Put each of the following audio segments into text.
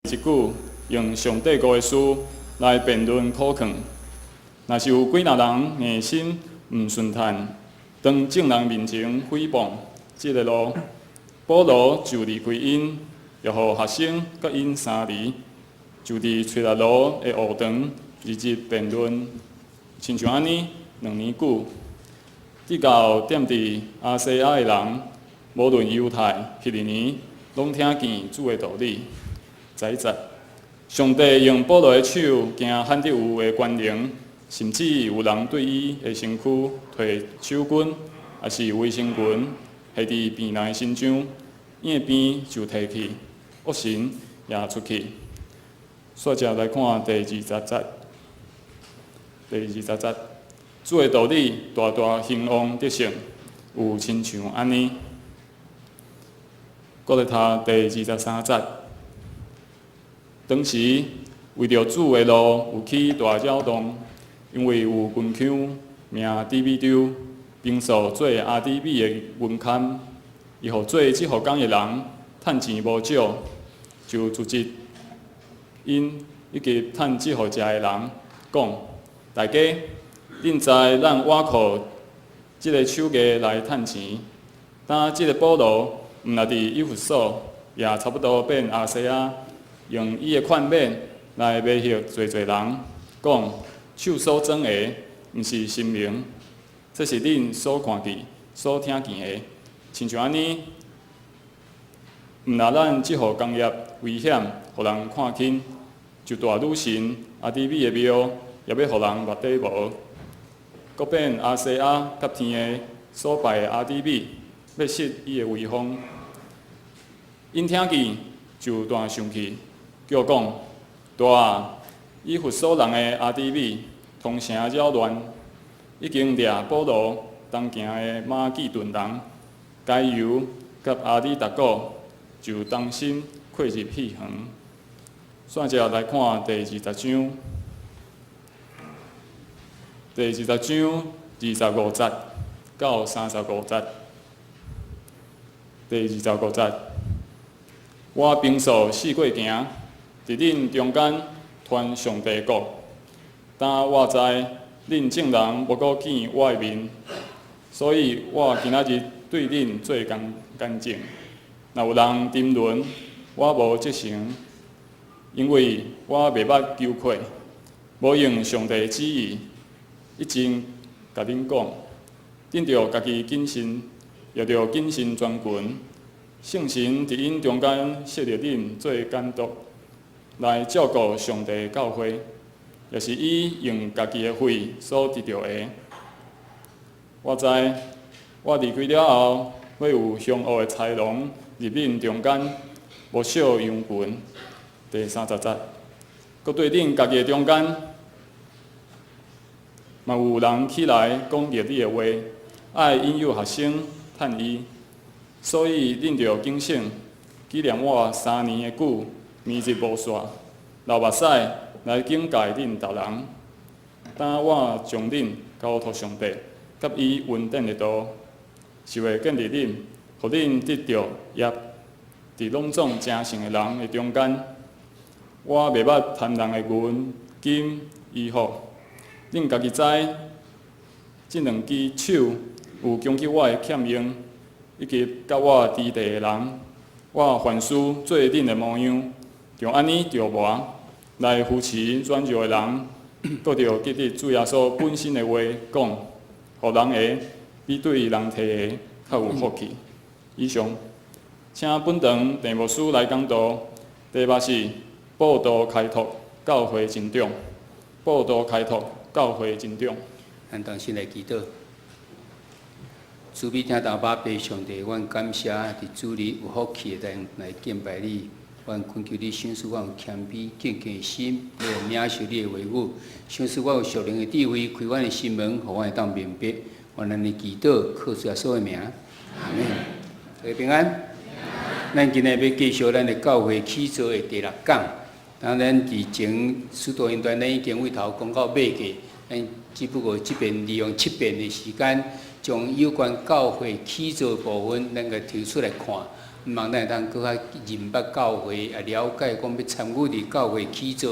一句用上帝國的事來辯論苦勸。若是有幾若人硬心毋順趁，當眾人面前毀謗這个路，保羅就離開𪜶，又予學生佮𪜶相離，就佇推喇奴的學堂日日辯論，親像按呢2年久，直到踮佇亞細亞的人，無論猶太、希利尼，攏聽見主的道理。11節，上帝用保羅的手行罕得有的權能，甚至有人對伊的身軀提手巾，抑是衛生巾，繫佇病人的身上，伊的病就退去，惡神也出去。煞接來看第二十節，第二十節，主的道理大大興旺得勝，有親像按呢。閣來讀第23節。當時為著主的路有起大擾動，因為有銀匠名低米丟，平素做亞底米的銀崁，伊予做這號工的人趁錢無少，就組織𪜶以及趁這號食的人講：大家，恁知咱倚靠這个手藝來趁錢，當這个保羅毋若佇以弗所，也差不多遍亞細亞，用伊的勸勉來迷惑濟濟人，講手所裝的毋是神明，這是恁所看見、所聽見的。親像按呢，毋若咱這號工業危險，予人看輕，就大女神亞底米的廟，也欲予人目底無。閣變亞細亞佮天的所拜的亞底米，欲失伊的威風。𪜶聽見就大生氣，叫講：大啊！以弗所人的亞底米通城擾亂，已經掠保羅同行的馬其頓人該猶佮阿里達古，就同心窺入戲園。煞接來看第二十章，第二十章25節到35節。第二十五節，我平素四過行，佇恁中間傳上帝國。但我知恁眾人無閣見我的面，所以我今仔日對恁做見證。若有人沉淪，我無責成，因為我袂捌羞愧，無用上帝旨意，一真共恁講，恁著家己謹慎，也著謹慎全群。聖神佇𪜶中間設立恁做監督，來照顧上帝教會，也是伊用家己的血所得著的。我知我離開了後，會有兇惡的豺狼入恁中間，無惜羊群。第30節，閣對恁家己的中間，嘛有人起來講逆你的話，愛引誘學生趁伊。所以恁著警醒，紀念我3年的久，暝日無煞，流目屎來警戒恁逐人。當我將恁交託上帝，佮伊恩典的道，是會建立恁，予恁得著業，佇攏總誠信的人的中間。我袂捌貪人的銀、金、衣服。恁家己知，這兩支手有供給我的欠用，以及佮我佇地的人，我凡事做恁的模樣，著按呢著磨來扶持軟弱的人，閣著記得主耶穌本身的話講，予人的比對人提的較有福氣。以上，請本堂鄭牧師來講道，題目是報道開拓教會成長，報道開拓教會成長。咱同心來祈禱。慈悲疼阿爸上帝，阮感謝佇主日有福氣會當來敬拜你。阮懇求你賞賜阮有謙卑敬虔的心，來領受你的話語。賞賜阮有屬靈的智慧，開阮的心門，予阮會當明白。願咱的祈禱，靠主耶穌的名，阿門。大家平安。咱今日欲繼續咱的教會起造的第六講。當咱佇前使徒行傳，咱已經對頭講到尾過，咱只不過這遍利用7遍的時間，將有關教會起造部分，咱共提出來看。望咱會當閣較認捌教會，也了解講欲參與佇教會起造。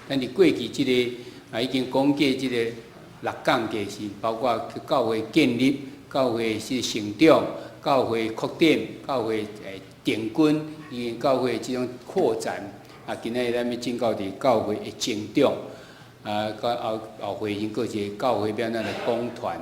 咱佇過去這个啊已經講過這个六講過是包括教會建立、教會是成長、教會擴展、教會定根，以及教會這種擴展。啊，今仔日咱欲進到佇教會的成長，啊，佮後後會經過一個教會欲按怎來講傳。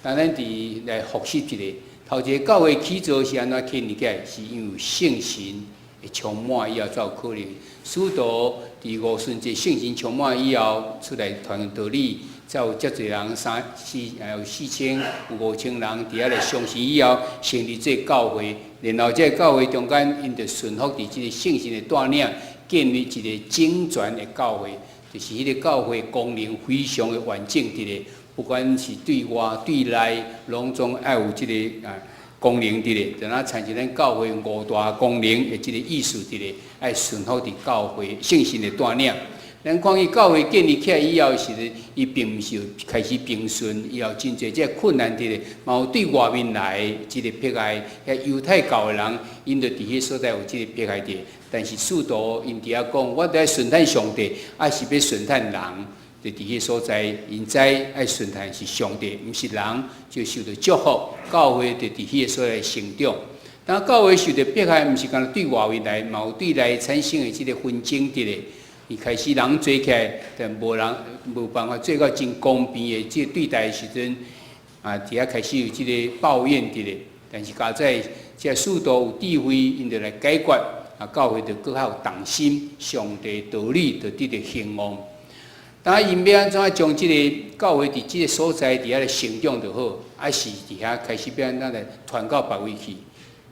但咱佇來複習一下，頭一个教會起造是按怎建立起來？是因為聖神會充滿以後才有可能。使徒佇五旬節聖神充滿以後，出來傳道理，才有遮濟人三四，有4000、有5000人佇遐來相信以後，成立這个教會。然後這个教會中間，𪜶就順服佇這个聖神的帶領，建立一个整全的教會，就是彼个教會功能非常的完整佇咧。不管是對外對內，攏總愛有這个啊功能佇咧。就若親像咱教會五大功能的這个意思佇咧，愛順服佇教會聖神的帶領。咱看伊教會建立起來以後，時陣伊並毋是開始平順，以後真濟這个困難佇咧，嘛有對外面來這个迫害，遐猶太教的人，𪜶就佇彼所在有這个迫害佇。但是使徒𪜶佇遐講，我著愛順趁上帝，抑是欲順趁人？就佇彼所在，𪜶知愛順趁是上帝，毋是人，就受著祝福。教會就佇彼个所在成長。當教會受著迫害，毋是干焦對外面來，嘛有對內產生的這个紛爭佇咧。伊開始人做起來，但無人無辦法做到真公平的這个對待的時陣，啊，佇遐開始有這个抱怨佇咧。但是佳哉這个使徒有智慧，𪜶就來解決，啊，教會就閣較有同心，上帝道理就得著興旺。當𪜶欲按怎將這个教會佇這个所在佇遐來成長就好，抑是佇遐開始欲按怎來傳到別位去？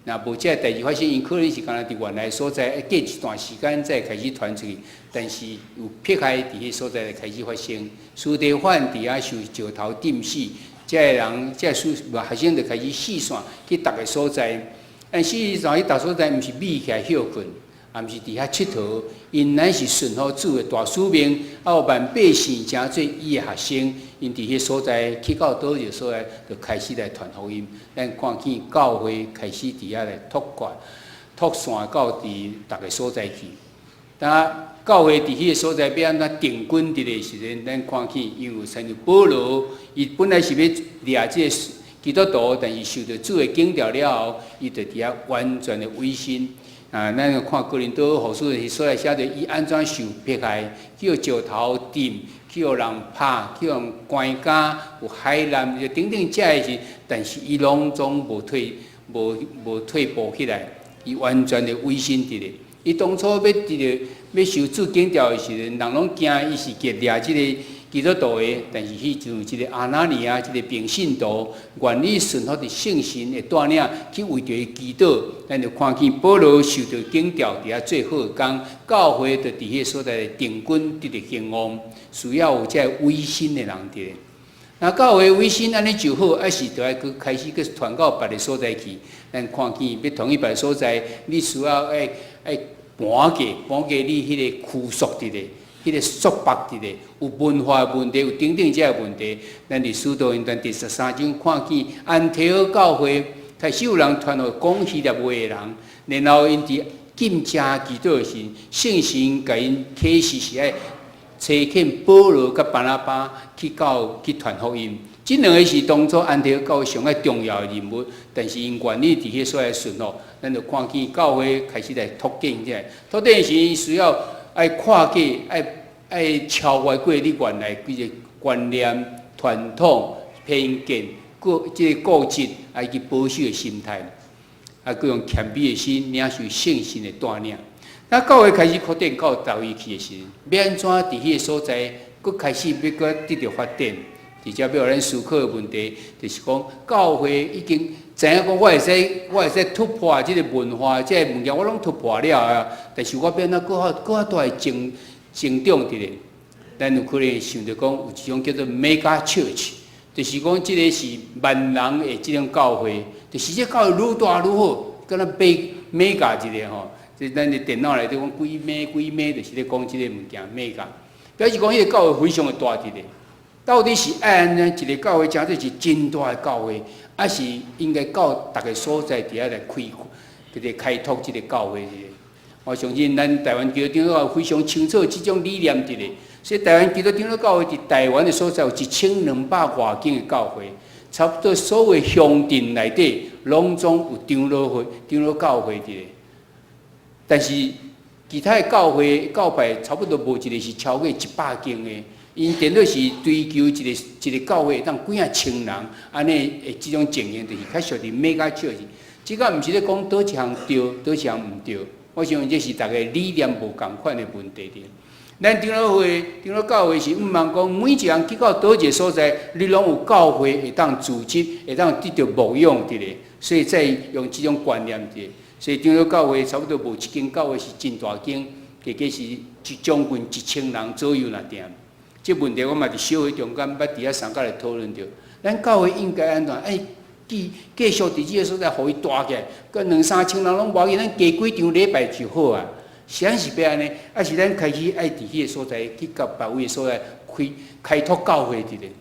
若無這个代誌發生，𪜶可能是干焦佇原來所在，過一段時間再開始傳出去。但是有迫害佇彼所在開始發生，司提反佇遐受石頭釘死，這个人這个學生就開始四散去逐个所在。但四散去逐所在，毋是匿起來歇睏，也毋是佇遐𨑨迌，𪜶乃是順服主的大使命，啊有萬百姓成做伊的學生，𪜶佇彼所在去到佗一个所在，就開始來傳福音。咱看見教會開始佇遐來拓闊、拓散到佇逐个所在去。當教會佇彼个所在欲按怎定根佇的時陣，咱看見因為親像保羅，伊本來是欲掠這个基督徒，但是受著主的警告了後，伊就佇遐完全的委身。啊，咱看哥林多後書的所在寫著，伊按怎受迫害，去予石頭擲，去予人拍，去予人關監，有海難，就等等這个事，但是伊攏總無退步起來，伊完全的委身佇咧。伊當初欲佇咧欲受主警告的時陣，人攏驚伊是去掠這个基督徒的，但是彼陣這个亞拿尼亞這个平信徒願意順服佇聖神的帶領，去為著伊祈禱，咱就看見保羅受著警告，佇遐做好工，教會就佇彼个所在定根得著興旺，需要有這个委身的人佇咧。若教會委身按呢就好，抑是著愛閣開始閣傳到別个所在去。咱看見欲傳去別个所在，你需要愛搬過你彼个拘束佇咧。彼个束縛佇咧，有文化問題，有等等這个問題。咱佇使徒行傳第13章看見安提阿教會開始有人傳予講希臘話的人，然後𪜶佇禁食祈禱時，聖神共𪜶啟示是愛差遣保羅佮巴拿巴去到去傳福音。這兩个是當初安提阿教會上愛重要的人物，但是𪜶願意佇彼所在順服，咱就看見教會開始來拓展起來。拓展時需要愛跨過，愛超越過你原來規个觀念、傳統、偏見、固這个固執，以及保守的心態，啊，閣用謙卑的心領受聖神的帶領。那教會開始擴展到佗位去的時陣，欲按怎佇彼个所在，閣開始欲閣得著發展？直接欲予咱思考的問題，就是講教會已經知影講，我會使突破這个文化，這个物件我攏突破了啊！但是我欲按怎閣較大的成長佇咧？咱有可能想著講，有一種叫做 mega church，就是講這个是萬人的這種教會，就是這教會愈大愈好，敢若 mega 一个吼。這咱的電腦內底講幾 meg 幾 meg，就是咧講這个物件 mega，表示講彼个教會非常的大佇咧。到底是愛按怎一个教會，成做是真大的教會，抑是應該到逐个所在佇遐來開叫做開拓這個教會。我相信咱台灣基督長老會非常清楚這種理念佇咧。所以台灣基督長老教會佇台灣的所在有1200外間的教會，差不多所有鄉鎮內底攏總有長老會、長老教會佇咧。但是其他的教會教派差不多無一個是超過100間的，𪜶顛倒是追求一個一個教會會當幾仔千人，按呢的這種情形，就是較屬於 mega church。這個毋是咧講佗一項對，佗一項毋對。我想這是逐家理念無仝款的問題佇。咱長老會、長老教會是向望講，每一人去到佗一個所在，你攏有教會會當組織，會當得著牧養佇咧。所以再用這種觀念佇。所以長老教會差不多無一間教會是真大間，加加是將近1000人左右爾定。這問題我嘛佇小會中間捌佇遐三角來討論著。咱教會應該按怎？愛繼續佇這個所在，予伊大起來，閣兩三千人攏無要緊，咱加幾場禮拜就好啊。是按是欲按呢？抑是咱開始愛佇彼個所在去共別位的所在開拓教會佇咧？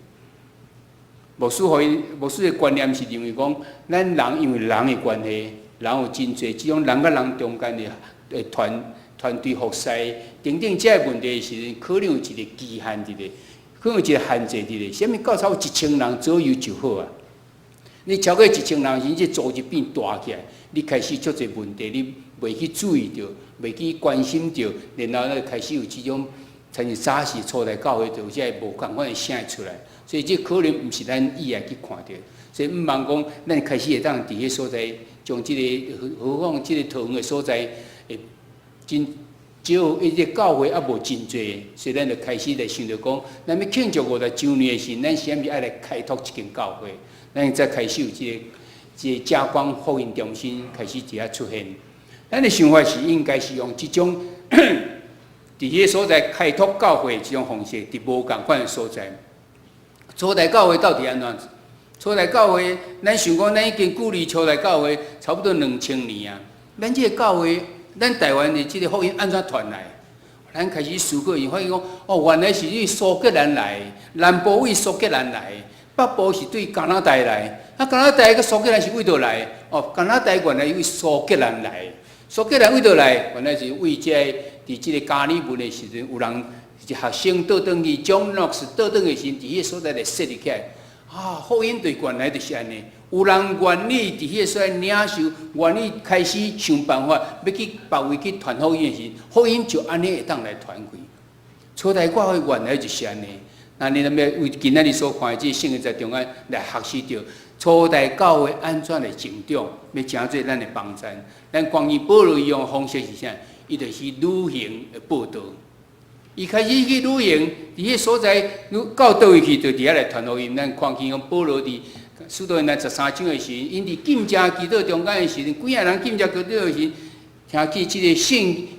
牧師予伊牧師的觀念是認為講，咱人因為人的關係，人有真濟這種人佮人中間的團隊服侍等等這个問題的時陣，可能有一個期限佇咧，可能有一個限制佇咧。啥物到差不多1000人左右就好啊。你超過一千人時，這組織變大起來，你開始足濟問題，你袂去注意著，袂去關心著，然後咧開始有這種，親像早時初代教會就有這個無仝款的聲出來，所以這可能毋是咱意愛去看著，所以向望講，咱開始會當佇彼所在，將這個何況這個桃園的所在，會真少，伊這個教會猶無真濟，所以咱就開始來想著講，咱欲慶祝50週年的時，咱是毋是愛來開拓一間教會？咱才開始有這個嘉光福音中心開始佇遐出現。咱的想法是應該是用這種佇彼個所在開拓教會這種方式，佇無仝款的所在。初代教會到底按怎？初代教會，咱想講，咱已經距離初代教會差不多2000年啊。咱這個教會，咱台灣的這個福音按怎傳來？咱開始思考，伊發現講，哦，原來是對蘇格蘭來，南部對蘇格蘭來，北部是對加拿大來。啊，加拿大佮蘇格蘭是佗佗來？哦，加拿大原來對蘇格蘭來，蘇格蘭佗佗來？原來是為這個佇這個加爾文的時陣，有人一學生倒轉去，John Knox 倒轉的時陣，佇彼個所在來設立起來。啊，福音就原來就是按呢，有人願意佇彼個所在領受，願意開始想辦法欲去別位去傳福音的時，福音就按呢會當來傳開。初代教會原來就是按呢。那你若欲為今仔日所看的這個聖經在中間來學習著初代教會按怎來成長，欲成做咱的幫贊。咱關於保羅用的方式是啥？伊就是旅行的報道。伊開始去旅行，佇彼個所在，到佗位去，就佇遐來傳福音。咱看見講保羅佇使徒行傳13章的時，𪜶佇禁食祈禱中間的時陣，幾仔人禁食祈禱的時，聽見這個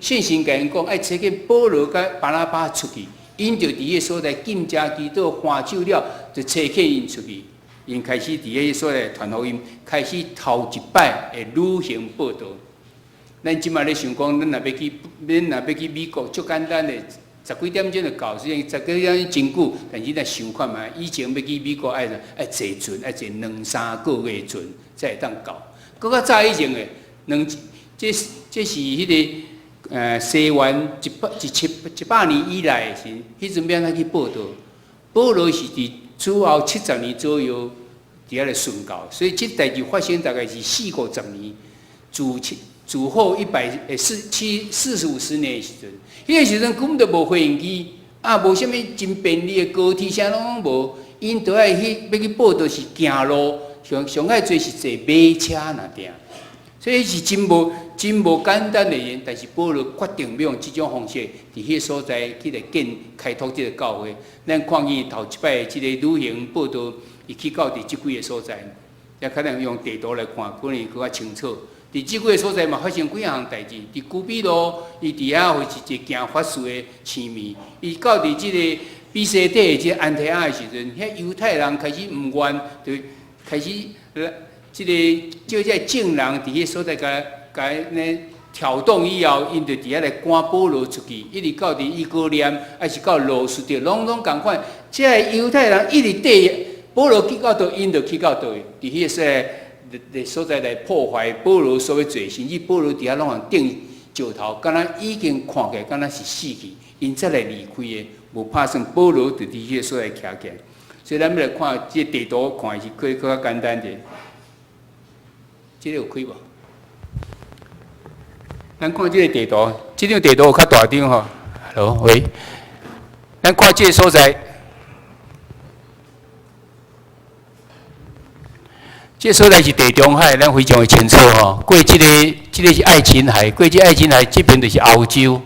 聖神共𪜶講，愛差遣保羅佮巴拿巴出去，𪜶就佇彼個所在禁食祈禱歡酒了，就差遣𪜶出去。𪜶開始佇彼個所在傳福音，開始頭一擺的旅行報道。咱這馬咧想講，咱若欲去美國，足簡單的。十幾點鐘就到，雖然十幾點鐘真久，但是咱想看覓，以前欲去美國愛坐船，愛坐兩三個月船才會當到。閣較早以前的兩，這是彼個西元100年以來的時，彼陣欲按怎去報道？保羅是佇主後70年左右佇遐來宣教，所以這代誌發生大概是四五十年，主後一百四七四十五十年的時陣，彼個時陣根本就無飛行機，啊，無啥物真便利的高鐵，啥攏無，𪜶都愛去欲去報道是行路，上愛濟是坐馬車爾定，所以是真無簡單的人。但是保羅決定欲用這種方式，佇彼個所在去來建開拓這個教會。咱看見頭一擺這個旅行報道，伊去到佇這幾个所在，也可能用地圖來看，可能閣較清楚。佇這幾个所在嘛，發生幾項代誌。佇居比路，伊佇遐是一個行法事的寺廟。伊到佇這個比西底的這個安提阿的時陣，遐猶太人開始毋願，就開始這個叫這個眾人佇彼所在共共呢挑動以後，𪜶就佇遐來趕保羅出去，一直到佇以哥念，抑是到路司得，攏總仝款。這個猶太人一直綴保羅去到佗，𪜶就去到佗，佇彼個所在。的所在來破壞保羅所欲做，甚至保羅佇遐攏予釘石頭，敢若已經看起來敢若是死去，𪜶才來離開的，無拍算保羅就佇彼个所在徛起來。所以咱欲來看這個地圖，看是閣較簡單者。這個有開無？咱看這個地圖，這張地圖有較大張吼。Hello，喂，咱看這個所在。這個所在是地中海，咱非常的清楚吼。過這個，這個是愛琴海，過這愛琴海這邊就是歐洲，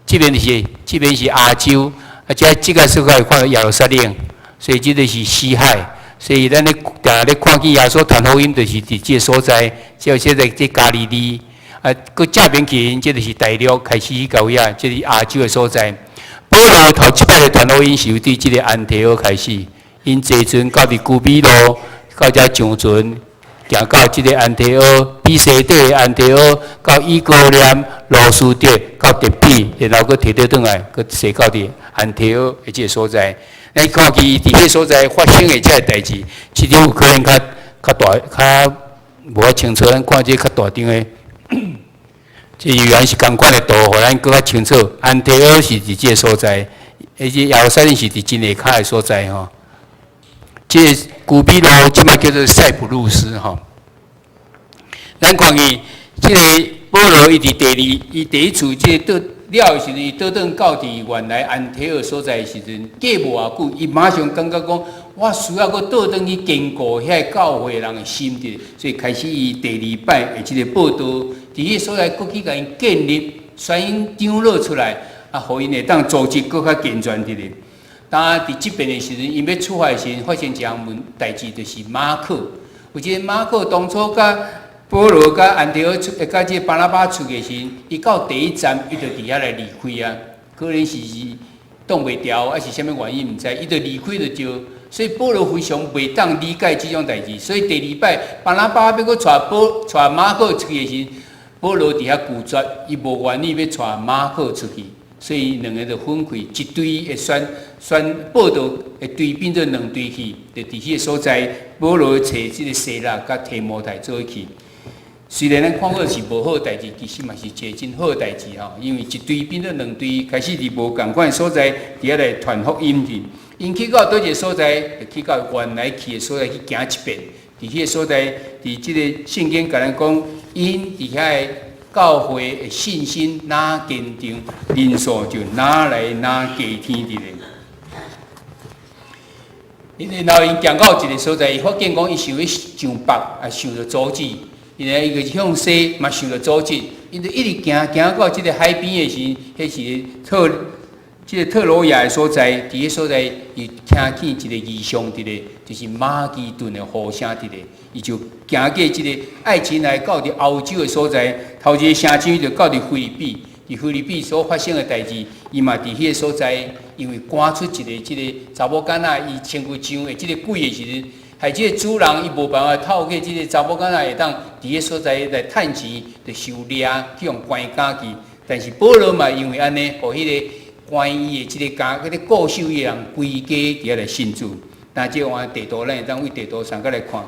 這邊就是這邊是亞洲，啊，這這個所在看到耶路撒冷，所以這個是死海。所以咱咧定定咧看見耶穌傳福音，就是佇這個所在，就現在這加利利，啊，閣這邊去，這就是大陸開始到遐，這是亞洲的所在。保羅頭一擺的傳福音是由佇這個安提阿開始，𪜶坐船到佇居比路。到遮上船，行到這个安提阿，彼西底的安提阿，到以哥念、路司得，到特比，然後閣提倒轉來，閣踅到佇安提阿的這个所在。咱看見佇彼个所在發生的這个代誌，這張有可能較較大、較無遐清楚。咱看這較大張的，這原來是仝款的圖，予咱閣較清楚。安提阿是佇這个所在，而且耶路撒冷是佇真下跤的所在吼。這个居比路這擺叫做塞浦路斯吼。咱看見這个保羅伊佇第二，伊第一次這個倒了的時陣，伊倒轉到佇原來安提阿所在的時陣，過無偌久，伊馬上感覺講，我需要閣倒轉去堅固遐個教會人的心智，所以開始伊第二擺的這個報道，佇彼個所在閣去共𪜶建立，宣長老出來，啊，予𪜶會當組織閣較健全佇咧。當佇這邊的時陣，𪜶欲出發的時陣，發生一項問代誌，就是馬可。有一个馬可當初佮保羅佮安提阿出，佮這个巴拿巴出去的時陣，伊到第一站，伊就佇遐來離開啊。可能是擋袂牢，還是啥物原因毋知，伊就離開就對。所以保羅非常袂當理解這種代誌。所以第二擺巴拿巴欲閣帶保帶馬可出去的時陣，保羅佇遐拒絕，伊無願意欲帶馬可出去。所以兩个就分開，一隊會選選報道的隊變做兩隊去，就佇彼个所在，保羅揣這个西拉佮提摩太做伙去。雖然咱看過是無好代誌，其實嘛是一个真好代誌吼。因為一隊變做兩隊，開始佇無仝款的所在，佇遐來傳福音去。𪜶去到佗一个所在，就去到原來去的所在去行一遍。佇彼个所在，佇這个聖經共咱講，𪜶佇遐个。教會的信心若堅定，人數就愈來愈加添佇咧。然後𪜶行到一个所在，伊發現講伊想欲上北，也受著阻止；然後伊就向西，嘛受著阻止。𪜶就一直行行到這个海邊的時，彼是特這个特羅亞的所在。佇彼所在，伊聽見一个異象佇咧，就是馬其頓的呼聲佇咧。伊就行過這个愛琴海到佇歐洲的所在，頭一个城市就到佇腓立比。佇腓立比所發生的代誌，伊嘛佇彼个所在，因為趕出一个這个查某囡仔，伊身軀上的這个鬼的時陣，害這个主人伊無辦法透過這个查某囡仔會當佇彼个所在來趁錢，就受掠去予關監去。但是保羅嘛因為按呢，予彼个關伊的這个監，彼个顧守伊的人規家佇遐來信主。但這換地圖，咱會當對地圖上閣來看。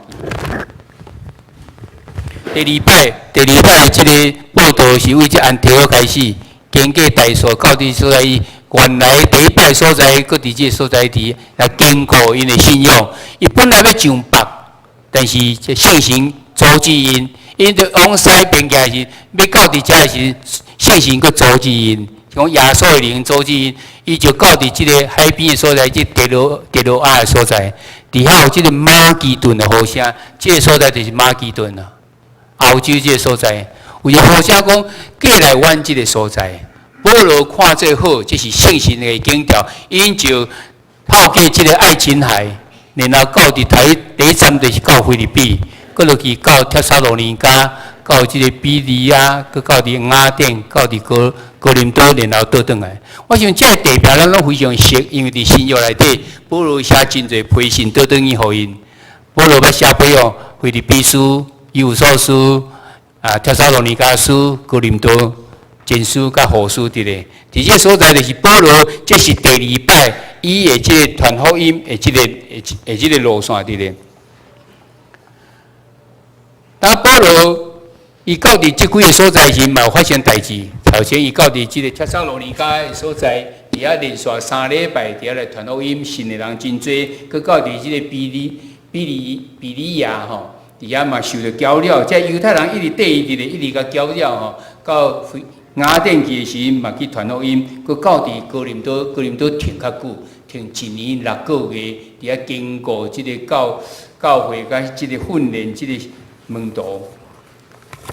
第二擺，第二擺這个報道是對這安提阿開始，經過大數到佇所在，原來第一擺所在，閣佇這个所在佇來堅固𪜶的信仰。伊本來欲上北，但是這聖神阻止𪜶，𪜶就往西邊行時，欲到佇遮的時，聖神閣阻止𪜶。講耶穌的靈阻止𪜶，伊就到佇這个海邊的所在，這特羅特羅亞的所在，佇遐有這个馬其頓的呼聲，這个所在就是馬其頓啊，歐洲這个所在，有一个呼聲講過來阮這个所在。保羅看做好，這是聖神的警兆，𪜶就透過這个愛琴海，然後到佇台第一站就是到腓立比，閣落去到帖撒羅尼迦，到這个比利亞，閣到佇雅典，到佇哥哥林多，然後倒轉來。我想這个地名咱攏非常熟，因為佇新約內底，保羅寫真濟批信倒轉去予𪜶。保羅捌寫批哦，腓立比書、以弗所書、啊帖撒羅尼迦書、哥林多前書佮後書佇咧。佇這个所在就是保羅，這是第二擺伊的這个傳福音的這个的這个路線佇咧。啊，保羅伊到佇這幾个所在時，嘛有發生代誌。頭先伊到佇這个帖撒羅尼迦的所在，佇遐連續3禮拜佇遐來傳福音，信的人真濟。閣到佇這个庇哩庇哩庇哩亞吼，佇遐嘛受著攪擾，這猶太人一直綴伊佇咧，一直共攪擾吼。到雅典去的時嘛去傳福音，閣到佇哥林多，哥林多停較久，停一年6個月，佇遐經過這个教教會佮這个訓練這个門徒。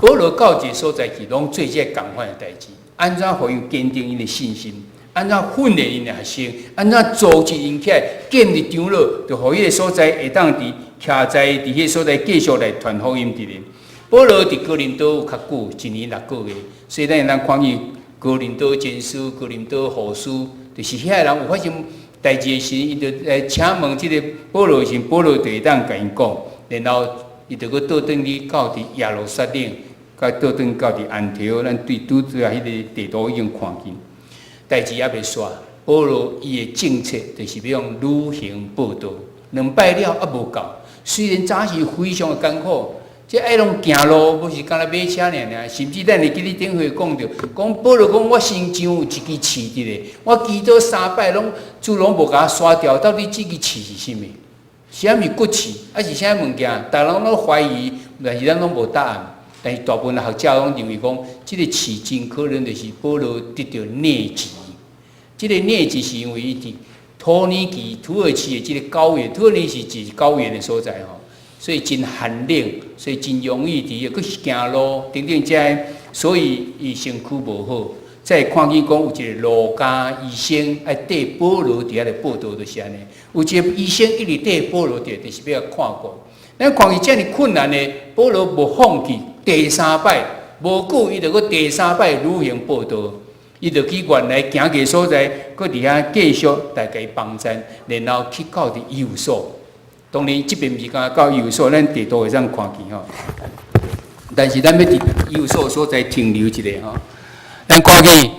保羅到一个所在去，攏做這个仝款的代誌。按怎予𪜶堅定𪜶的信心？按怎訓練𪜶的學生？按怎組織𪜶起來建立長老？就予彼个所在會當佇徛在佇彼个所在繼續來傳福音佇咧。保羅佇哥林多有較久，一年六個月，所以咱會當看見哥林多前書、哥林多後書，就是遐个人有發生代誌的時，伊就來請問這个保羅時，保羅就會當共𪜶講，然後伊就閣倒轉去到佇耶路撒冷，佮倒轉到佇安提阿，咱對拄仔彼个地圖已經看見。代誌猶未煞，保羅伊的政策就是欲用旅行佈道，兩擺了猶無夠，雖然早時非常的艱苦，這愛攏行路，無是干焦馬車爾爾，甚至咱會記得頂回講著，講保羅講我身上有一支刺佇咧，我祈禱三擺攏主攏無共我刷掉，到底這支刺是啥物？啥物骨刺，抑是啥物物件？逐人攏懷疑，但是咱攏無答案。但是大部分的學者攏認為講，這个刺真可能就是保羅得著瘧疾。這个瘧疾是因為伊佇土耳其土耳其的這个高原，土耳其是一個高原的所在吼，所以真寒冷，所以真容易佇閣是行路等等這个，所以伊身軀無好。再看見講有一個路加醫生愛綴保羅佇遐咧報道，就是按呢。有一個醫生一直綴保羅佇，就是欲共看顧。咱看伊遮爾困難的，保羅無放棄，第三擺無久，伊就閣第三擺旅行佈道，伊就去原來行過所在，閣佇遐繼續來共伊幫贊，然後去到佇以弗所。當然，這邊毋是干焦到以弗所，咱地圖會當看見吼。但是咱欲佇以弗所所在停留一下吼。咱看見，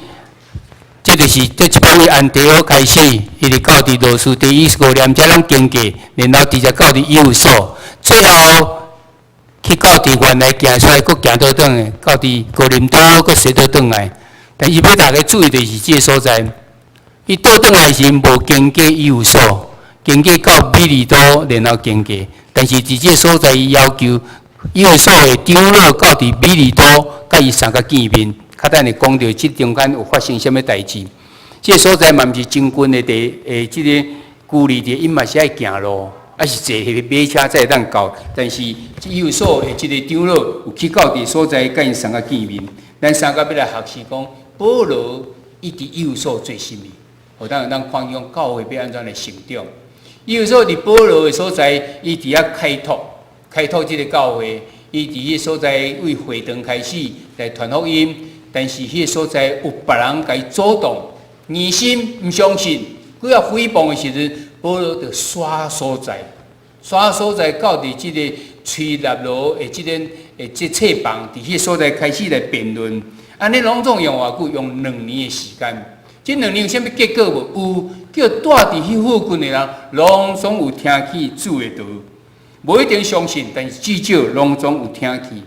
這就是這一擺為安提阿開始，一直到佇羅斯提以哥念，遮攏經過，然後直接到佇以弗所，最後去到佇原來行出來，閣行倒轉來，到佇哥林多，閣踅倒轉來。但是欲大家注意就是這个所在，伊倒轉來時無經過以弗所，經過到米利都，然後經過。但是佇這个所在，伊要求以弗所的長老到佇米利都，佮伊三个見面。較等下講著這中間有發生啥物代誌？這个所在嘛毋是真近的地，誒，這個距離的，𪜶嘛是愛行路，抑是坐彼個馬車才會當到。但是以弗所的這個長老有去到佇所在，佮𪜶三个見面。咱三个欲來學習講，保羅伊佇以弗所做啥物？予咱會當看見講教會欲按怎來成長。以弗所佇保羅的所在，伊佇遐開拓，開拓這个教會。伊佇彼个所在為會堂開始來傳福音。但是彼个所在有別人共伊阻擋，硬心毋相信，閣要誹謗的時陣，保羅就徙所在，徙所在到佇這个推喇羅的這个的這冊房，佇彼个所在開始來辯論。按呢攏總用偌久？用兩年的時間。這兩年有啥物結果無？有，叫住佇彼附近的人，攏總有聽去主的道，無一定相信，但是至少攏總有聽去。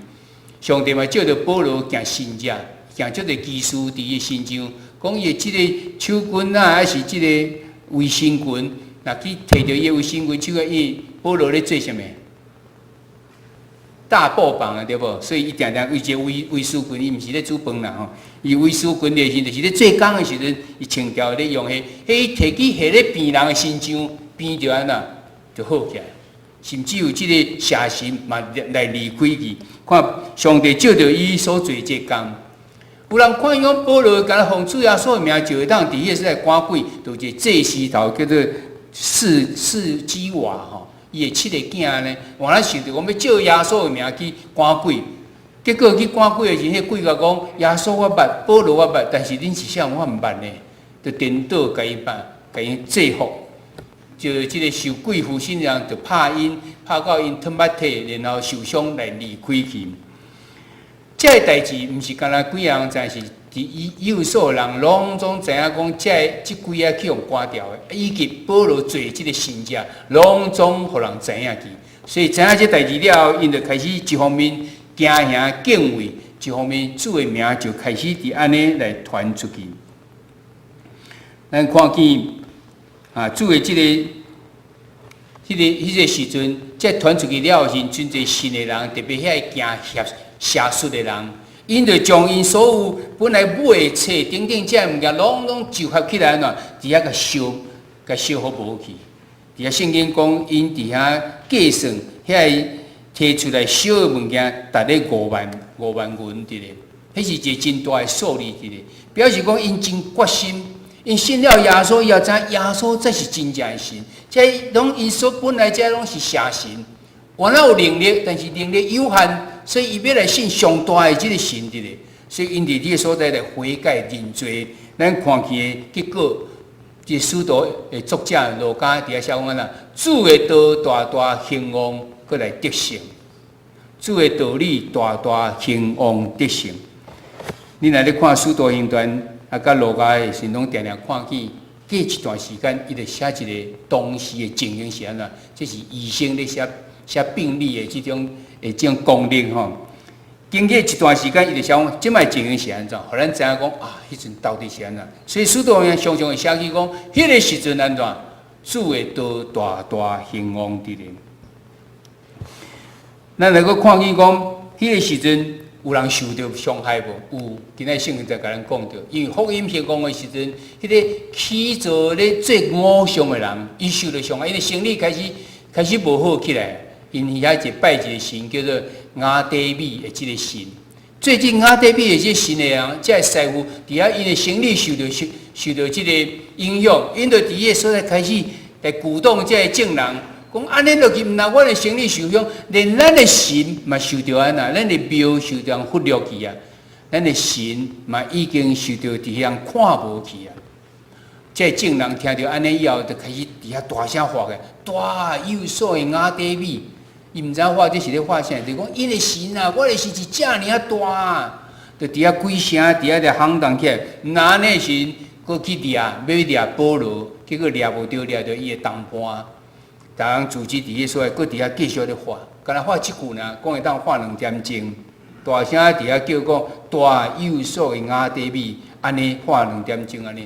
上帝嘛藉著保羅行神跡。行足濟奇事佇伊身上，講伊的這个手巾啊，抑是這个圍身裙，若去提著伊的圍身裙，手伊保羅咧做啥物？大布房啊，對無？所以伊定定為這個圍圍絲裙，伊毋是咧煮飯啦吼。伊圍絲裙的時陣，就是咧做工的時陣，伊穿掉咧用彼，彼提去下咧病人的身上，病就按怎就好起來。甚至有這个邪神嘛來離開去，看上帝藉著伊所做這工。有人看伊講保羅敢若奉主耶穌的名就會當佇彼個所在趕鬼，就一個祭司頭叫做士基瓦吼，伊的七个囝呢，原來想著講欲借耶穌的名去趕鬼，結果去趕鬼的時陣，彼鬼共講耶穌我捌，保羅我捌，但是恁是啥我毋捌呢，就顛倒共伊辦，共伊制服，就這个受鬼附身的人就拍𪜶，拍到𪜶褪目體，然後受傷來離開去。這个代誌毋是干焦幾个人知，是佇以以弗所人攏總知影講，這个這鬼仔去予趕掉的，以及保羅做這个神跡，攏總予人知影去。所以知影這代誌了後，𪜶就開始一方面驚嚇敬畏，一方面主的名就開始佇按呢來傳出去。咱看見啊，主的這個時陣，這傳出去了後，是真濟信的人，特別遐個行邪術的人，𪜶就將𪜶所有本來買的冊等等這物件，攏攏集合起來，按怎佇遐共燒，共燒予無去。佇遐聖經講，𪜶佇遐計算，遐個提出來燒的物件，達咧5萬5萬銀佇咧，彼是一個真大的數字佇咧，表示講𪜶真決心。𪜶信了耶穌以後，知影耶穌才是真正的神。這攏𪜶所本來這攏是邪神，原來有能力，但是能力有限，所以伊欲來信上大的這个神佇咧。所以𪜶佇這个所在來悔改認罪，咱看見的結果，這使徒的作者路加佇遐寫講按怎，主的道大大興旺，閣來得勝。主的道理大大興旺得勝。你若咧看使徒行傳，啊，佮路加的時，攏定定看見過一段時間，伊就寫一个當時的情形是按怎？這是醫生咧寫寫病歷的這種功能吼。經過一段時間，伊就寫講，這擺情形是按怎？予咱知影講啊，彼陣到底是按怎？所以使徒行常常會寫起講，彼个時陣按怎？主的道大大興旺佇咧。咱來閣看見講，彼个時陣有人受著傷害無？有，今仔聖經就共咱講著，因為福音興旺的時陣，彼个起做咧做偶像的人，伊受著傷害，因為生理開始無好起來。𪜶遐一拜一个神叫做亞底米的這个神，最近亞底米的這个神的人，這个師傅佇遐𪜶的生理受著這个影響，𪜶就佇彼个所在開始來鼓動這个眾人，講按呢落去，毋但阮的生理受傷，連咱的神嘛受著按怎，咱的廟受著人忽略去啊，咱的神嘛已經受著佇遐看無去啊。這個眾人聽著按呢以後，就開始佇遐大聲喊咧，大有所的亞底米。伊毋知影喊這是咧喊啥，就講𪜶的神啊，我的神是遮爾仔大啊，就佇遐幾聲，佇遐咧轟動起來。毋若按呢時，閣去掠，欲掠保羅，結果掠無著，掠著伊的同伴。逐人組織佇彼所在，閣佇遐繼續咧喊，敢若喊這句爾，講會當喊2點鐘，大聲佇遐叫講大有所的亞底米，按呢喊兩點鐘按呢。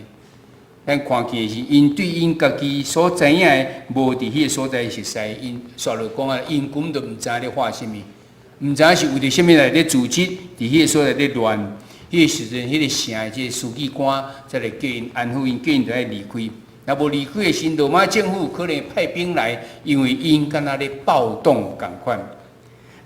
咱看見的是，𪜶對𪜶家己所知影的，無佇彼个所在熟似，𪜶煞落講啊，𪜶根本就毋知咧喊啥物，毋知影是為著啥物來咧組織佇彼个所在咧亂。彼個時陣，彼個城的這个書記官才來叫𪜶安撫𪜶，叫𪜶著愛離開。若無離開的時，羅馬政府可能派兵來，因為𪜶敢若咧暴動仝款。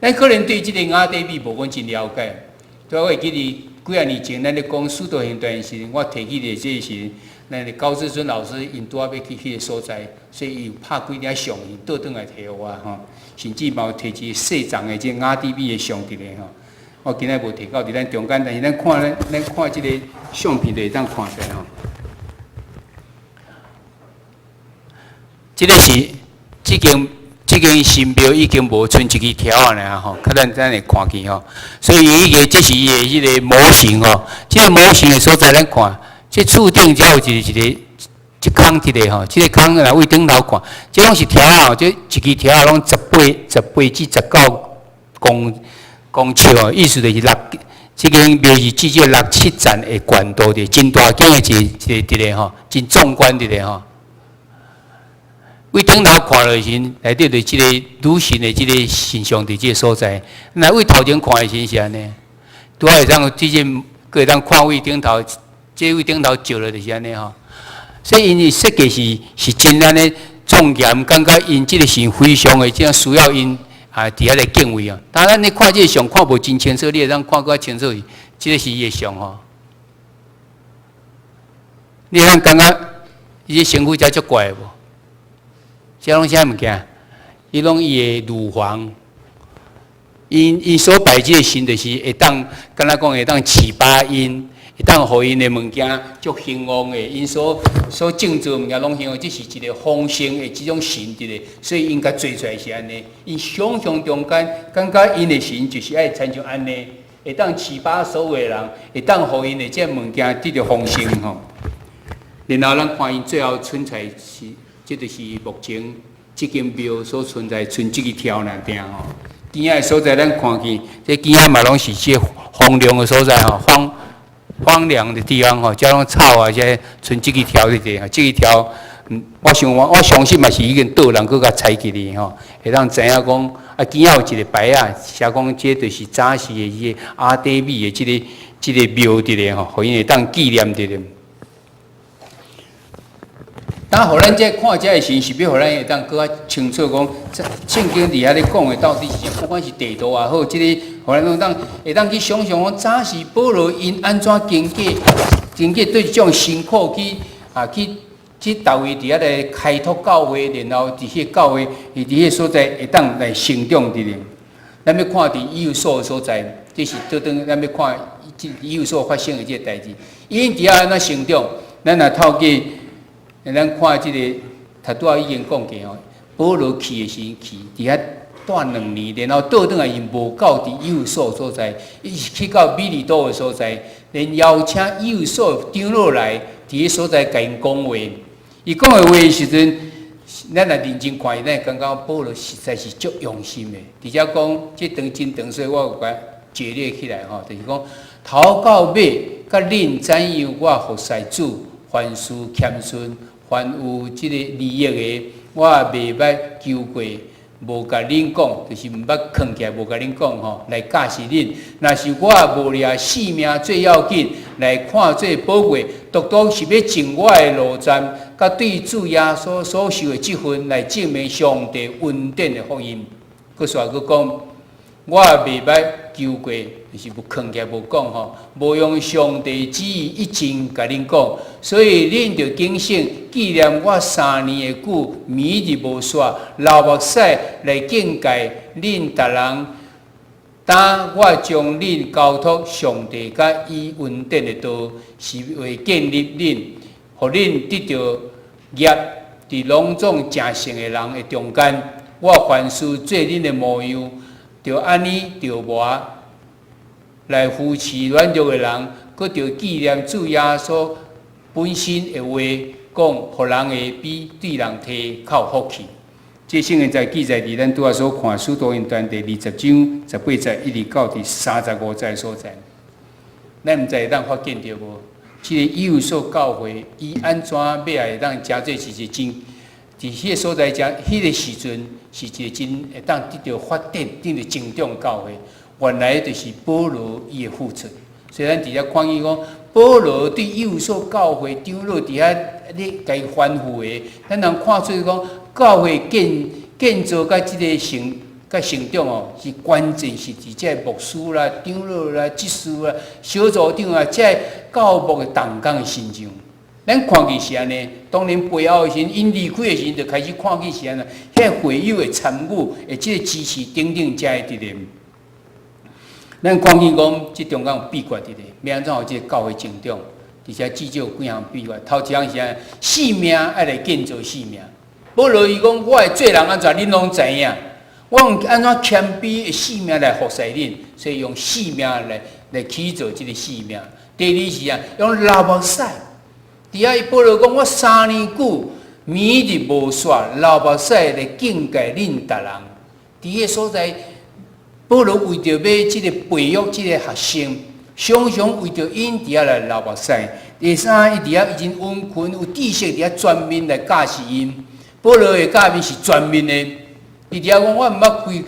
咱可能對這个亞底米無講真了解。對我會記得幾仔年前，咱咧講使徒行傳時，我提起的這個時，咱的高志尊老師𪜶拄仔欲去彼个所在，所以伊有拍幾張相，伊倒轉來提予我吼，甚至嘛有提一個細張的這個亞底米的相佇咧吼。我今仔無提到佇咱中間，但是咱看這個相片就會當看出來吼。這个是這間神廟已經無賰一支柱仔爾吼，較咱會看見吼。所以伊個這是伊的彼个模型吼，這个模型的所在咱看，這厝頂才有一個一空佇咧吼，這个空若位頂頭看，這攏是柱仔吼，這一支柱仔攏18至19公尺哦，意思就是六，這間廟是至少六七層的懸度的，真大間的一個佇咧吼，真壯觀佇咧吼。位頂頭看落時，內底就這個女神的這個神像佇這個所在。若位頭前看的時是按呢，拄仔會當直接閣會當看位頂頭，這位頂頭照落就是按呢吼。所以𪜶的設計是真按呢莊嚴，感覺𪜶這個神非常的這樣需要𪜶啊，佇遐來敬畏啊。當然，你看這個像看無真清楚，你會當看較清楚，這個是伊的像吼。你會當感覺伊這身軀才足怪無？這攏啥物件？伊攏伊的乳房，𪜶所拜這個神，就是會當，敢若講會當飼飽𪜶，會當予𪜶的物件足興旺的，𪜶所種做物件攏興旺，這是一個豐盛的這種神佇咧，所以𪜶共做出來是按呢。𪜶想象中間，感覺𪜶的神就是愛親像按呢，會當飼飽所有的人，會當予𪜶的這物件得著豐盛吼。然後咱看𪜶最後賰出來是。這就是目前這間廟所存在，賰這支柱爾定吼，邊仔的所在，咱看見這邊仔嘛攏是這荒涼的所在吼，荒涼的地方吼，遮攏草啊，這賰這一條佇咧，這一條，我想我相信嘛是已經倒人閣共採起哩吼，會當知影講啊，邊仔有一個牌仔，寫講這就是早時的這个亞底米的這個廟佇咧吼，予𪜶會當紀念佇咧。當予咱這看這的時，是欲予咱會當閣較清楚講，聖經佇遐咧講的到底是啥？不管是地圖也好，這個予咱攏當會當去想象講，早時保羅𪜶按怎經過對這種辛苦去啊去逐位佇遐來開拓教會，然後佇彼教會佇彼個所在會當來成長佇咧。咱欲看佇以弗所的所在，這是倒轉咱欲看以弗所發生的這個代誌。𪜶佇遐按怎成長？咱若透過咱看這個，頭拄仔已經講過吼，保羅去的時去，佇遐蹛2年，然後倒轉來伊無到佇以弗所所在，伊是去到米利都的所在，連邀請以弗所長老來佇彼所在共𪜶講話。伊講的話的時陣，咱若認真看伊，咱會感覺保羅實在是足用心的。佇遮講這段真長，所以我有共節略起來吼，就是講頭到尾，佮恁怎樣我服侍主，凡事謙遜。凡有這个利益的，我也袂捌求過，無共恁講，就是毋捌囥起來，無共恁講吼，來教示恁。若是我無掠性命做要緊，來看做寶貴，獨獨是欲盡我的勞站，佮對主耶穌所受的這份，來證明上帝恩典的福音。閣煞閣講，我也袂捌求過，就是無囥起來無講吼，無用上帝旨意一盡共恁講，所以恁著警醒紀念我3年的久，暝日無煞，流目屎來警戒恁逐人。當我將恁交託上帝佮伊恩典的道，是為建立恁，予恁得著業，佇攏總成聖的人的中間。我凡事做恁的模樣，著按呢著磨來扶持軟弱的人，閣著紀念主耶穌本身的話，講予人的比對人提較有福氣。這聖經在記載佇咱拄仔所看《使徒行傳》第20章18節，一直到第35節的所在。咱毋知會當發現著無？這个以弗所教會，伊按怎欲來會當成做是一個真，佇彼个所在遮，彼个時陣是一个真會當得著發展、得著成長教會。原來就是保羅伊的付出。所以咱佇遮看見講，保羅對以弗所教會長老佇遐咧共伊吩咐的，咱通看出講，教會建造佮這个成長哦，是關鍵是佇這个牧師啦、長老啦、執事啦、小組長啊，這个教牧的同工的身上。咱看見是按呢，當然背後的時陣，𪜶離開的時陣，就開始看見是按呢，彼個會友的參與，的這个支持等等，才會佇咧。咱看見講，這中間有秘訣佇咧，欲按怎予這个教會成長？而且至少有幾項秘訣。頭一項是按，性命愛來建造性命。保羅伊講，我的做人按怎，恁攏知影。我用按怎謙卑的性命來服侍恁，所以用性命來起造這个性命。第二是啊，用流目屎。佇遐伊保羅講，我3年久，暝日無煞，流目屎來警戒恁逐人。佇彼个所在，保羅為著欲這个培育這个學生，常常為著𪜶佇遐來流目屎。第三，伊佇遐已經溫勤有知識佇遐全面來教示𪜶。保羅的教導是全面的，伊佇遐講，我毋捌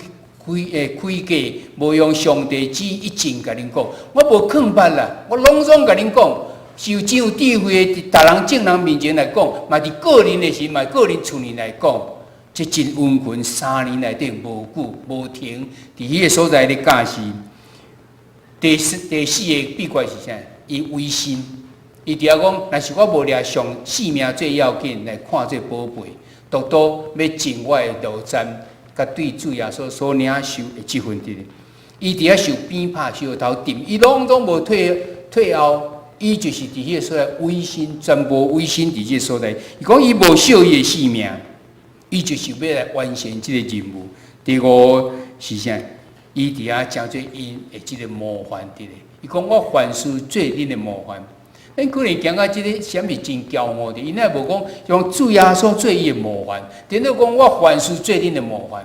開假，無用上帝旨意一盡共恁講，我無囥捌啦，我攏總共恁講，是有真有智慧的，佇逐人眾人面前來講，嘛佇個人的時，嘛個人厝裡來講，這真溫勤3年內底無久無停，佇彼个所在咧教示。第四个秘訣是啥？伊委身，伊佇遐講，若是我無掠上性命最要緊來看做寶貝，獨獨欲盡我的勞站，佮對主耶穌所領受的這份佇咧。伊佇遐受鞭拍、石頭釘，伊攏總無退後，伊就是佇彼个所在委身，全部委身佇這个所在。伊講伊無惜伊的性命，伊就是欲來完成這個任務。第五是啥？伊佇遐成做𪜶的這个模範佇咧。伊講我凡事做恁的模範。咱可能感覺這个啥物真驕傲的，伊若無講用主耶穌做伊的模範，顛倒講我凡事做恁的模範。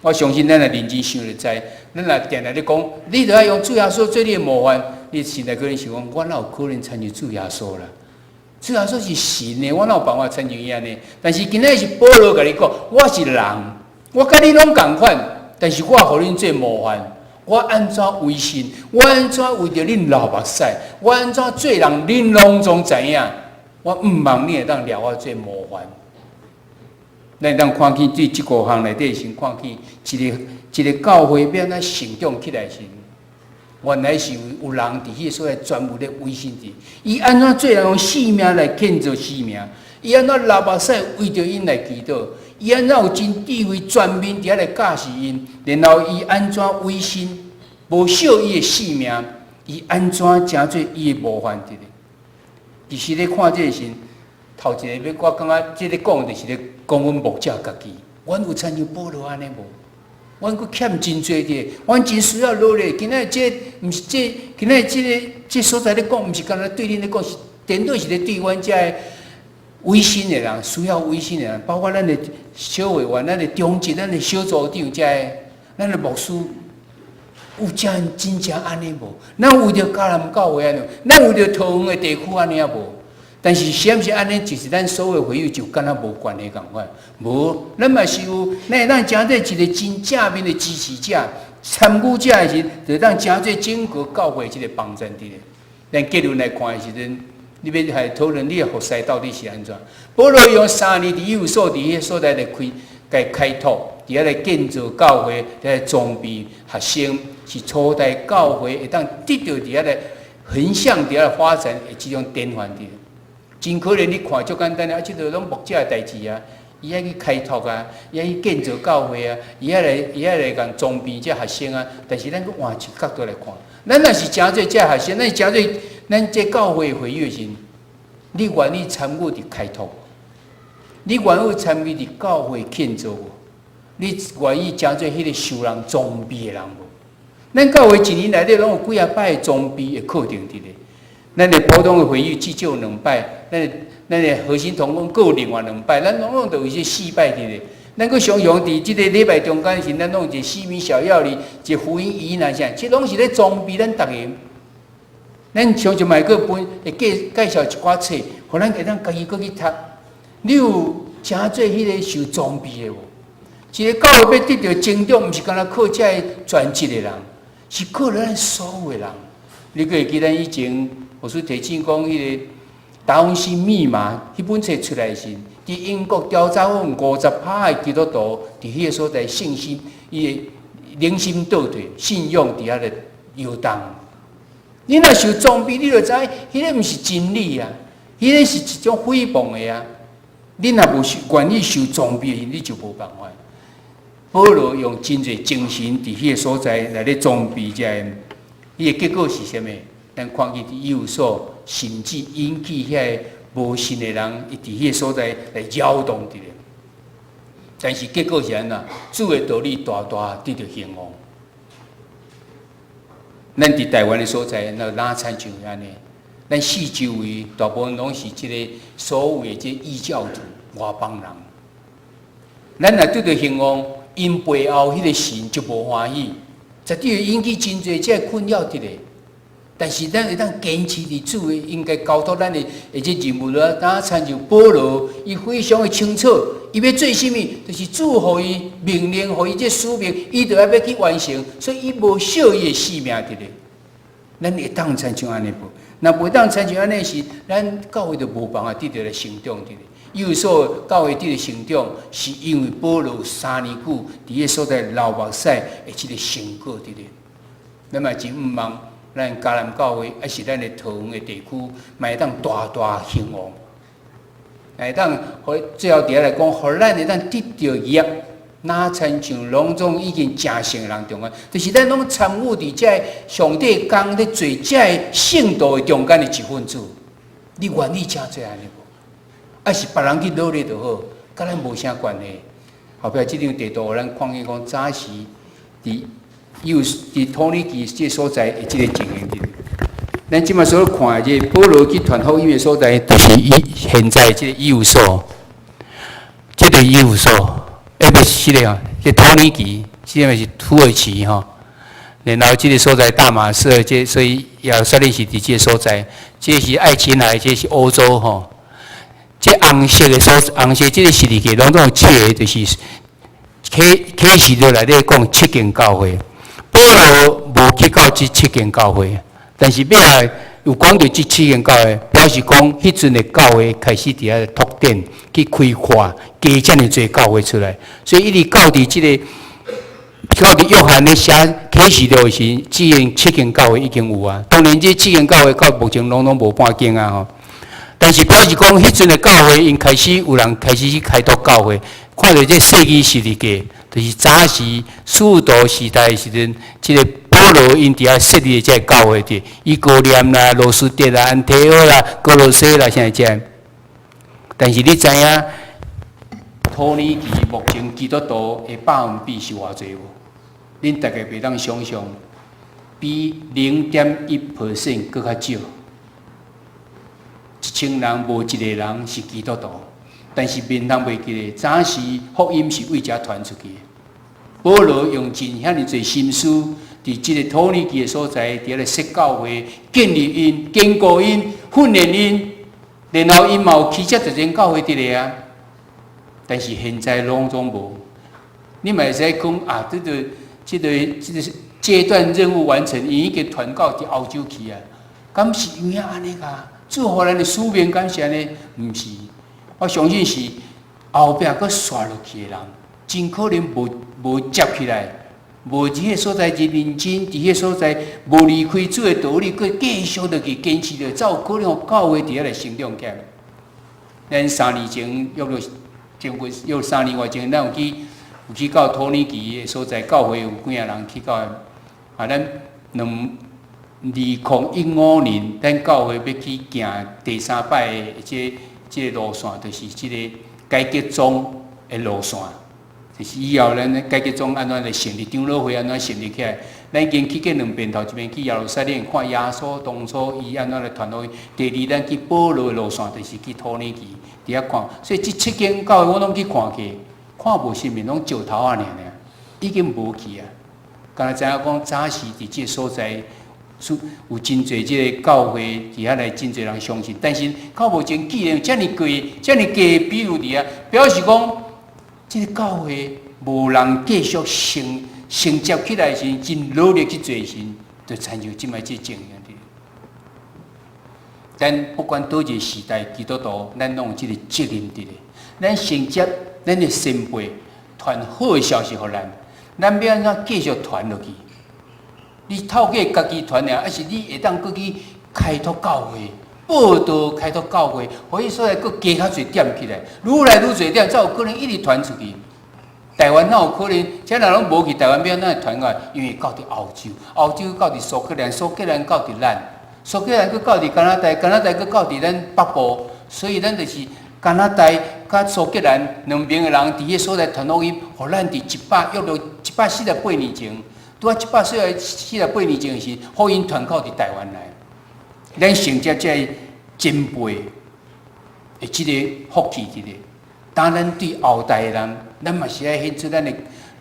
我相信咱若認真想就知，咱若定定咧講，你著愛用主耶穌做你的模範，你心內可能想講，我哪有可能親像主耶穌啦？主耶穌是神的，我哪有辦法親像伊按呢？但是今仔日是保羅共你講，我是人，我佮你攏仝款，但是我予恁做模範。我按怎違信？我按怎為著恁流目屎？我按怎做人？恁攏總知影。我毋望你會當掠我做模範。咱會當看見對這五項內底先看見一個一個教會欲按怎成長起來時，原來是有人佇彼個所在專門咧委身佇。伊按怎做人用性命來獻做生命？伊按怎流目屎為著𪜶來祈禱？伊按怎有真智慧全面佇遐來教示𪜶？然後伊按怎委身？無惜伊的性命，伊按怎成做伊的模範佇咧？其實咧看這個時，頭一個欲我感覺這個講就是咧講阮牧者家己，阮有親像保羅按呢無？阮閣欠真濟的，阮真需要努力。今仔日這毋是這，今仔日這个這所在咧講，毋是干焦對恁咧講，是顛倒是咧對阮遮的委身的人，需要委身的人，包括咱的小會員、咱的長執、咱的小組長遮的，咱的牧師。有真真正按呢無？咱為著迦南教會按呢？咱為著桃園的地區按呢啊無？但是是毋是按呢？就是咱所有會友就敢若無關係仝款？無，咱嘛是有，咱會當成做一個真正面的支持者、參與者的時，就會當成做整個教會這個幫贊佇咧。咱結論來看的時陣，你欲來討論你的服侍到底是按怎？保羅用3年佇以弗所佇彼個所在來開，共開拓，佇遐來建造教會，佇來裝備學生，是初代教會會當得著佇遐來橫向佇遐來發展的這種典範佇。真可能你看足簡單啊，這个攏牧者的代誌啊，伊愛去開拓啊，伊愛去建造教會啊，伊愛來共裝備這學生啊。但是咱閣換一個角度來看，咱若是成做這學生，咱是成做咱這教會會友的時，你願意參與佇開拓？你願意參與佇教會建造無？你願意成做彼個受人裝備的人無？咱教會一年內底攏有幾仔擺裝備的課程佇咧。咱的普通的會議至少兩擺，咱的核心同工閣有另外兩擺，咱攏總都有這四擺佇咧。咱閣常常佇這个禮拜中間時，咱攏有一個四面小要理，一個福音疑難啥，這攏是咧裝備咱逐个。咱常常嘛會閣分會介紹一寡冊，予咱會當家己閣去讀。你有成做彼个受裝備的無？一个教會欲得著成長，毋是干焦靠這个專職的人，是靠咱所有的人。你閣會記咱以前牧師提醒講，彼个達文西密碼彼本冊出來時，佇英國調查講50%的基督徒佇彼个所在信心，伊的良心倒退，信仰佇遐咧搖動。你若受裝備，你就知彼个毋是真理啊，彼个是一種誹謗的啊。你若無受願意受裝備，你就無辦法。保羅用真濟精神佇彼個所在來咧裝備這个，伊的結果是啥物？咱看見佇以弗所，甚至引起遐个無信的人，伊佇彼個所在來擾動佇咧。但是結果是按怎？主的道理大大得著興旺。咱佇台灣的所在，那哪親像按呢？咱四周圍大部分攏是這個所謂的這異教徒外邦人。咱若得著興旺，𪜶背後彼個神就無歡喜，絕對會引起真濟這個困擾佇咧。但是咱會當堅持佇主的，應該交託咱的或者任務啦。哪親像保羅，伊非常的清楚，伊欲做啥物，就是主予伊命令，予伊這使命，伊就愛欲去完成，所以伊無惜伊的性命佇咧。咱會當親像按呢無？若袂當親像按呢時，咱教會就無辦法得著來成長佇咧。以弗所教會得著成長，是因為保羅3年久佇彼所在流目屎的這個成果佇咧。咱嘛真毋望咱迦南教會，抑是咱的桃園的地區，嘛會當大大興旺，會當予最後佇遐來講，予咱會當得著業，若親像攏總已經成聖的人中間，就是咱攏參與佇這个上帝工咧做這个聖徒的中間的一份子。你願意成做按呢無？抑是別人去努力就好，佮咱無啥關係。後壁這張地圖，咱看見講早時佇又佇土耳其這所在的這个情形佇。咱這馬所看的這個保羅去傳福音的所在，就是以現在這個以弗所，這個以弗所，欸，不是這个啊，這土耳其，這個是土耳其吼。然後這个所在大馬士，這所以耶路撒冷是佇這个所在，這個是愛琴海，這個是歐洲吼。這紅色的所紅色這个十字架攏總有七个，就是啟啟示錄內底講七間教會。保羅無去到這七間教會，但是尾仔有講著這七間教會，表示講彼陣的教會開始佇遐拓展去開闊，加遮爾濟教會出來，所以一直到佇這个到佇約翰咧寫啟示錄的時，這間七間教會已經有啊。當然，這七間教會到目前攏總無半間啊吼。但是表示講，彼陣的教會𪜶開始有人開始去開拓教會，看著這世紀十字架，就是早時使徒時代的時陣，這个保羅𪜶佇遐設立的這个教會佇伊哥念啦、路斯德啦、安提阿啦、歌羅西啦，啥這。但是你知影，土耳其目前基督徒的百分比是偌濟無？恁大家袂當想象，比0.1% 閣較少。1000人無一个人是基督徒，但是免通袂記得，早時福音是為遮傳出去的。保羅用盡遐爾濟心思，佇這个土耳其的所在，佇遐咧設教會、建立𪜶、堅固𪜶、訓練𪜶，然後𪜶嘛有起遮一間教會佇咧啊。但是現在攏總無，你嘛會使講啊，這個階段任務完成，𪜶已經傳到佇歐洲去啊，敢是有影按呢㗎？主予咱的使命敢是按呢？毋是，我相信是後壁閣紲落去的人，真可能無接起來，無佇彼个所在真認真，佇彼个所在無離開主的道理，閣繼續落去堅持落，才有可能予教會佇遐來成長起來。咱3年前約了前過約3年外前，咱有去到土耳其的所在，教會有幾仔人去到啊，咱2015年，咱教會欲去行第三擺的這个路線，就是這个改革宗的路線。就是以後咱改革宗按怎來成立，長老會按怎成立起來。咱已經去過兩遍，頭一遍去耶路撒冷看耶穌當初伊按怎來傳福音。第二，咱去保羅的路線，就是去土耳其佇遐看。所以這七間教會我攏去看過，看無啥物，攏石頭仔爾爾，已經無去啊。敢若知影講早時佇這个所在，有真濟這个教會佇遐來，真濟人相信。但是到目前既然有遮爾低、遮爾低的比率佇遐，表示講這个教會無人繼續承承接起來時，真努力去做時，就親像這擺這情形佇。咱不管佗一个時代，基督徒，咱攏有這个責任佇咧。咱承接咱的先輩傳好的消息予咱，咱欲按怎繼續傳落去？你透過家己傳爾，抑是你會當閣去開拓教會、報道開拓教會，予彼所在閣加較濟點起來，愈來愈濟點，才有可能一直傳出去。台灣哪有可能？這人攏無去台灣，欲按怎會傳過來？因為到佇歐洲，歐洲到佇蘇格蘭，蘇格蘭到佇咱，蘇格蘭閣到佇加拿大，加拿大閣到佇咱北部，所以咱就是加拿大佮蘇格蘭兩邊的人佇彼所在傳福音，予咱佇一百約落148年前。拄仔148年前時，福音傳到佇台灣來，咱承接這个前輩的這个福氣佇咧。當咱對後代的人，咱嘛是愛獻出咱的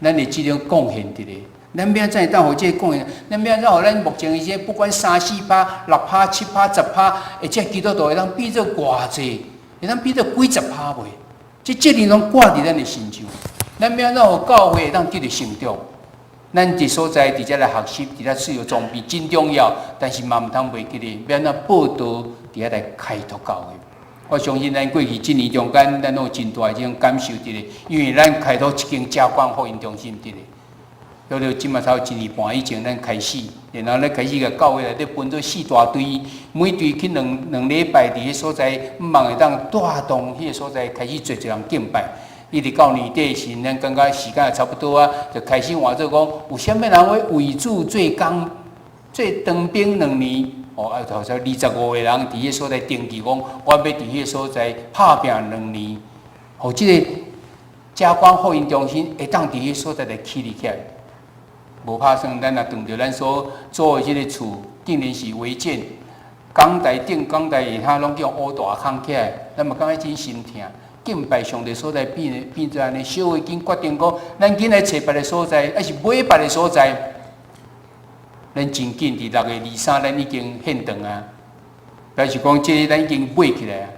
這種貢獻佇咧。咱欲按怎會當予這个貢獻？咱欲按怎予咱目前的這不管三四趴、六趴、七趴、十趴，的這基督徒會當變做偌濟，會當變做幾十趴袂？這責任攏掛佇咱的身上。咱欲按怎予教會會當繼續成長？咱佇所在佇遮來學習，佇遮使用裝備真重要，但是嘛毋通袂記得，欲按怎報道佇遐來開拓教會。我相信咱過去這年中間，咱攏有真大的這種感受佇咧，因為咱開拓一間嘉光福音中心佇咧。約著這馬差一年半以前，咱開始，然後咱開始共教會內底分做四大隊，每隊去兩兩禮拜佇彼所在，向望會當帶動彼个所在開始濟濟人敬拜。一直到年底時，咱感覺時間也差不多啊，就開始換做講，有啥物人欲為主做工、做當兵兩年，哦，啊，頭先25個人佇彼所在登記講，我欲佇彼所在拍拚兩年，予這个嘉光福音中心會當佇彼所在來起立起來。無拍算，咱若轉著咱所租的這个厝，竟然是違建，講台頂、講台下跤攏叫烏大空起來，咱嘛感覺真心疼。敬拜上帝所在變變做按呢，小會緊決定講，咱緊來揣別个所在，抑是買別个所在。咱真緊佇6月23，咱已經獻堂啊，表示講這个咱已經買起來啊。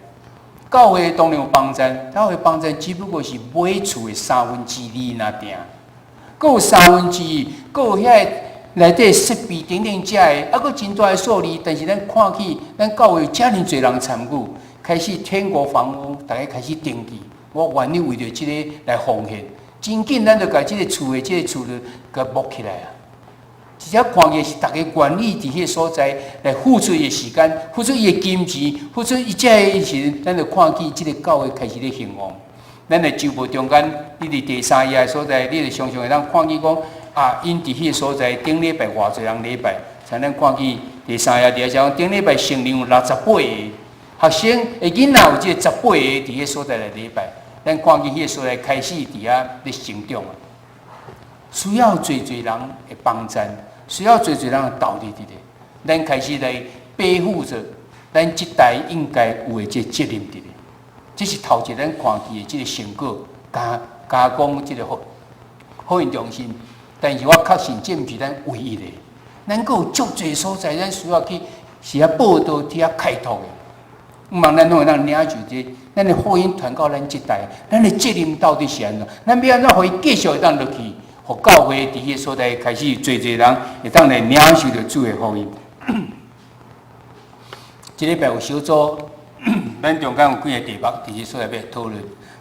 教會當然有幫贊，教會幫贊只不過是買厝的三分之二爾定，閣有三分之一，閣有遐个內底設備等等遮个，啊，閣真大的數字。但是咱看起，咱教會遮爾濟人參與，開始天國房屋，逐家開始登記，我願意為著這个來奉獻。真緊，咱就共這个厝的這个厝就共募起來啊。而且看見是逐家願意佇彼个所在來付出伊的時間，付出伊的金錢，付出一切的時陣，咱就看見這个教會開始咧興旺。咱佇週末中間，你佇第三頁的所在，你就常常會當看見講啊，𪜶佇彼个所在頂禮拜偌濟人禮拜，才咱看見第三頁佇遐講頂禮拜成人有68個學生的囡仔有這個十八個佇彼个所在來禮拜，咱看見彼个所在開始佇遐咧成長啊，需要濟濟人的幫贊。需要濟濟人投入佇咧，咱開始來背負著咱這代應該有的這個責任佇咧。這是頭一咱看見的這個成果，加加講這個福福音中心。但是我確信這毋是咱唯一的，咱閣有足濟所在，咱需要去是遐報道、去遐開拓的。毋茫咱攏會當領受這個，咱的福音傳到咱這代，咱的責任到底是按怎？咱欲按怎予伊繼續會當落去？予教會佇彼个所在開始濟濟人會當來領受著主的福音。這禮拜有小組，咱中間有幾个題目佇這所在欲討論，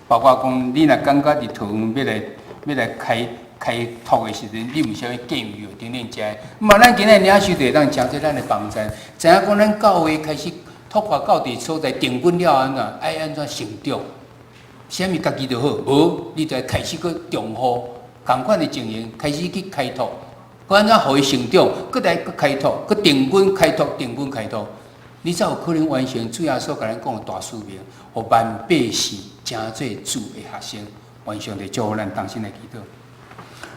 包括講你若感覺佇桃園欲來開開拓的時陣，你有啥物建議無？等等遮个。嘛，咱今日領受就會當成做咱的幫贊，知影講咱教會開始拓寬到佇所在定根了按怎，愛按怎成長？啥物家己就好，無你就愛開始閣重複。仝款的情形，開始去開拓，閣按怎予伊成長，閣來閣開拓，閣定根開拓，定根開拓，你才有可能完成主耶穌共咱講的大使命，予萬百姓成做主的學生。願上帝祝福咱同心來祈禱。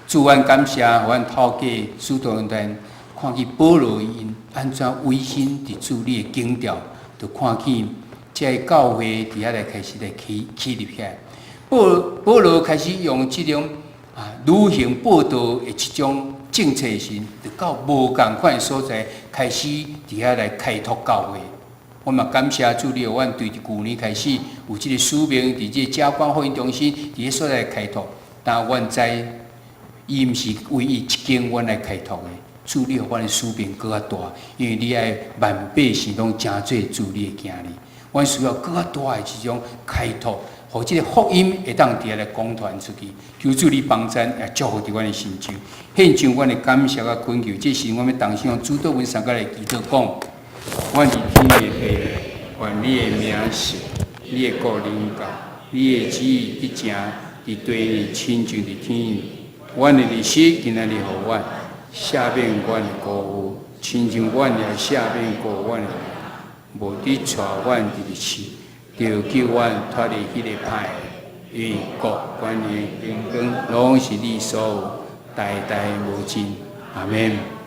主，阮感謝，予阮透過使徒行傳看見保羅𪜶按怎委身佇主你的警調，就看見這个教會佇遐來開始來起起立起來。保保羅開始用這種啊，旅行報道的這種政策時，就到無仝款的所在，開始佇遐來開拓教會。我嘛感謝主，你予阮對舊年開始有這个使命，佇這个嘉觀福音中心佇彼所在開拓。但阮知，伊毋是唯一一間阮來開拓的。主，你予阮的使命閣較大，因為你愛萬百姓攏成做主你的囝兒。阮需要閣較大的這種開拓。予這个福音會當佇遐來廣傳出去，求主你幫贊，也祝福佇阮的心中，獻上阮的感謝佮懇求。這時，阮欲同心用主禱文三個來祈禱講：阮佇天的父，願你的名聖，你的國臨到，你的旨意得成佇地，親像佇天。阮的日食今仔日予阮，赦免阮的過誤，親像阮也赦免過阮的，無得帶阮入去試。著救阮脫離彼个歹的，因為國權勢榮光攏是你所有，代代無盡。阿們。